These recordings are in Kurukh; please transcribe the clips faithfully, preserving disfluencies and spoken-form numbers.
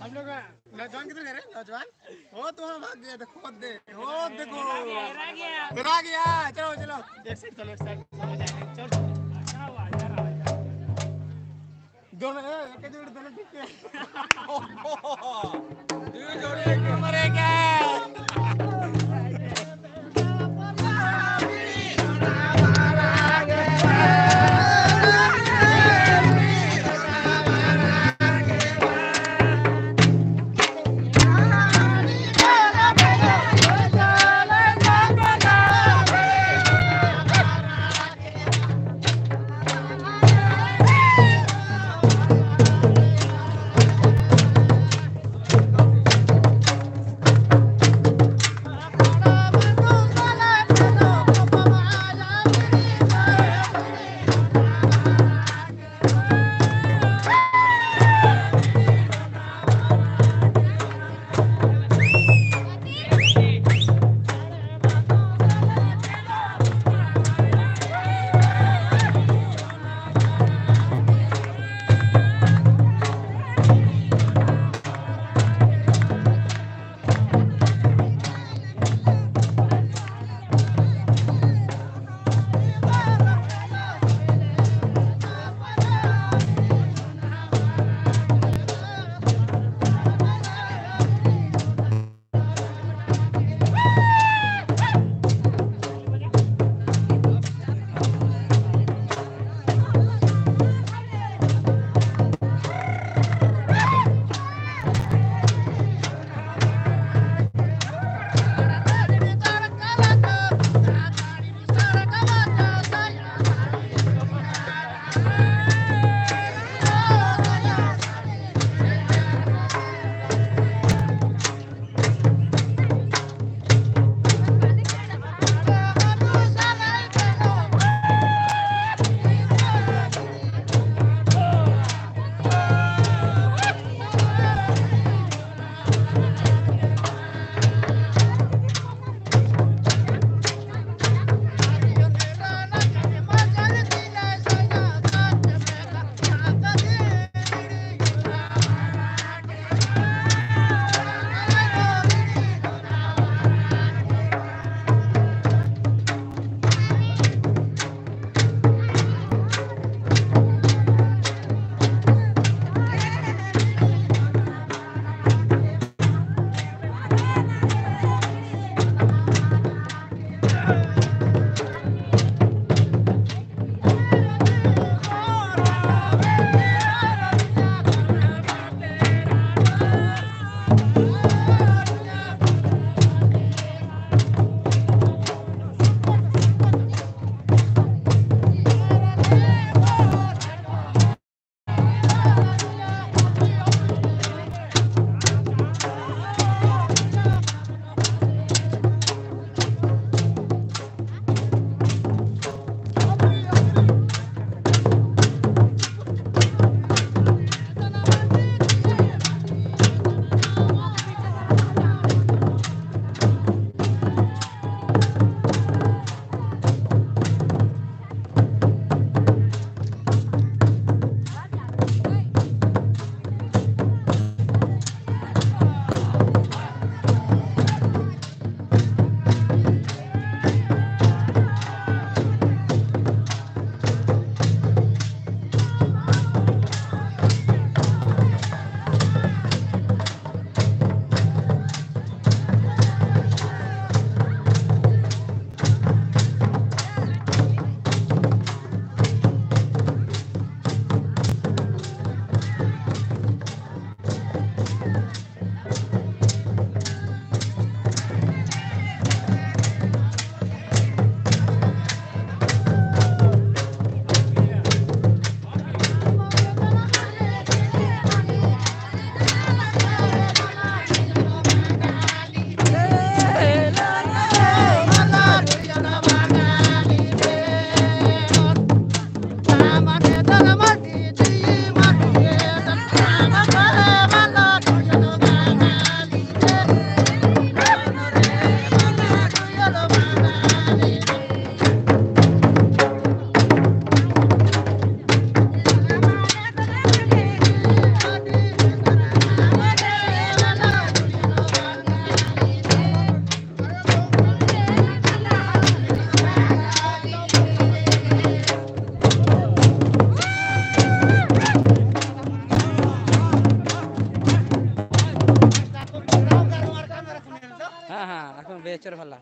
हम लोग नौजवान किधर गए रे? नौजवान? वो तो हम भाग गया, देखो, दे। वो देखो। हेरा गया, हेरा गया। हेरा गया। चलो, चलो। एक साइड चलो, एक साइड। चलो, चलो। दो, ए, एक जोड़ी दोनों ठीक है। दो जोड़ी एक नंबर एक है। चल भला।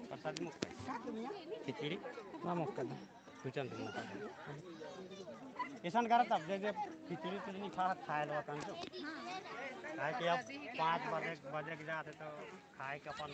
प्रसाद मुक्का। खिचड़ी? ना मुक्का। पूछन तो मुक्का। ऐसन करत अब जे जे खिचड़ी तो नहीं खा, खाए लो तन तो। काहे कि अब पाँच बजे, बजे के जाते तो खाए के अपन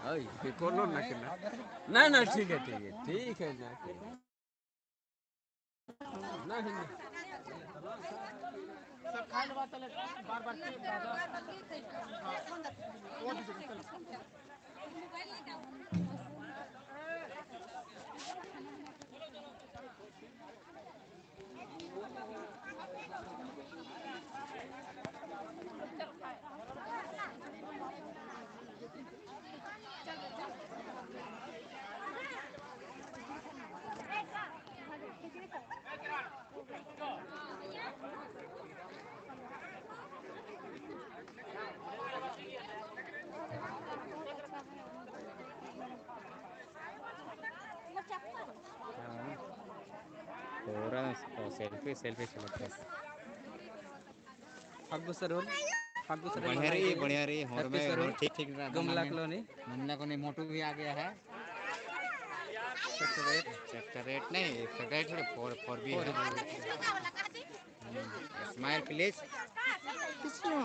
ओए, ये कौन ना करना? ना, ना, ठीक है, ठीक है, ठीक है ना। पूरा selfie, selfie चलत है। फागु सरोल, फागु सरोल बढ़िया रही, बढ़िया रही। होर में होर ठीक, ठीक रहा। गमला कॉलोनी। गमला कॉलोनी मोटू भी आ गया है। Sector eight. सेक्टर एट नहीं, सेक्टर एट है, फोर, फोर बी है। हम्म, smile please। किसनो?